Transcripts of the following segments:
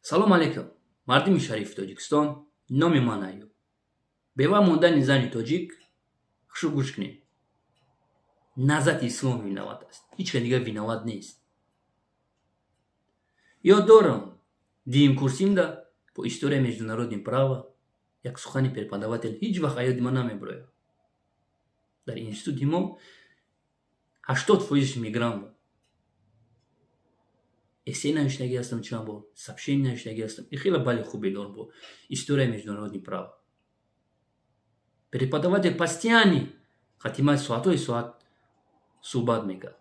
Салом алейкум, мардуми шарифи Тоҷикистон. Номи ман Аюб. Бева мондани зани тоҷик, хушу гӯш кунед. Наҳзати Ислом виноват аст, ҳеҷ кас дигар виноват нест. Ёд дорам, дуюм курсимда по история международный права як сухани преподаватель ҳеҷ вақт аз ёди ман намебирояд. Дар институти мо 80 фоизиш мигрант буд. Эссе навиштагӣ ҳастам, чанд бор сообщение навиштагӣ ҳастам и хеле балли хубе дорам бо история международный права. Преподаватель постоянно хатимаи соатҳои соат суҳбат мекард,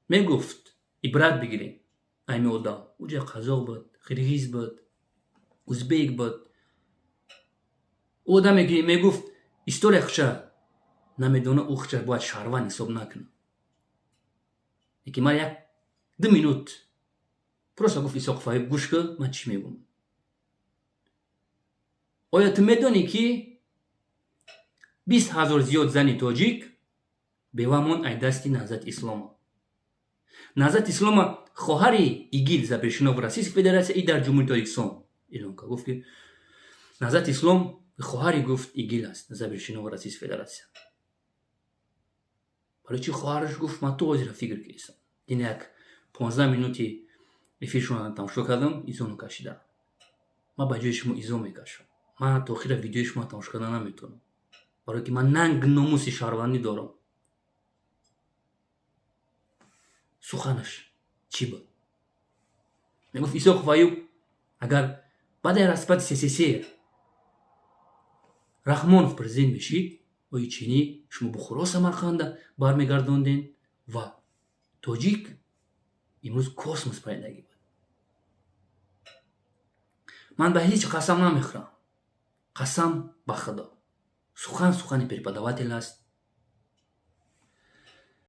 мегуфт: «Ибрат бигирем ами одам». Уҷа қазоқ буд, қирғиз буд, узбек буд. Ӯ одаме ки мегуфт, история худша намедона, ӯ худша бояд шаҳрванд ҳисоб накунад. Лекин ман як ду минут просто гуфт: «Исоқов Аюб, гӯш кун, ман чӣ мегӯям. Оё ту медонӣ, ки 20 000 зиёд зани тоҷик бева монд ай дасти Наҳзати Ислома? Наҳзати Ислома хоҳари ИГИЛ запрещено в Российской Федерация и дар Ҷумҳурии Тоҷикистон эълон кард». Гуфт, ки Наҳзати Ислом хоҳари, гуфт, ИГИЛ аст, запрещено в Российской Федерация. Барои чӣ хоҳараш гуфт, ман ту ҳозира фикр кардистам. Дин як 15 минути эфиршона тамошо кардам, изоно кашида. Ман ба ҷои шумо изо мекашам. Ман то охира видеои шумо тамошо карда наметавонам, барое ки ман нанг номуси шаҳрвандӣ дорам. Суханаш чӣ буд? Мегуфт: «Исоқов Аюб, агар баъди распади СССР Раҳмонов президент мешид, ои чинӣ шумо Бухоро, Самарқанда бармегардонден ва тоҷик имрӯз космос париндагӣ буд». Ман ба ҳеҷ қасам намехӯрам, қасам ба Худо, сухан сухани преподаватель аст.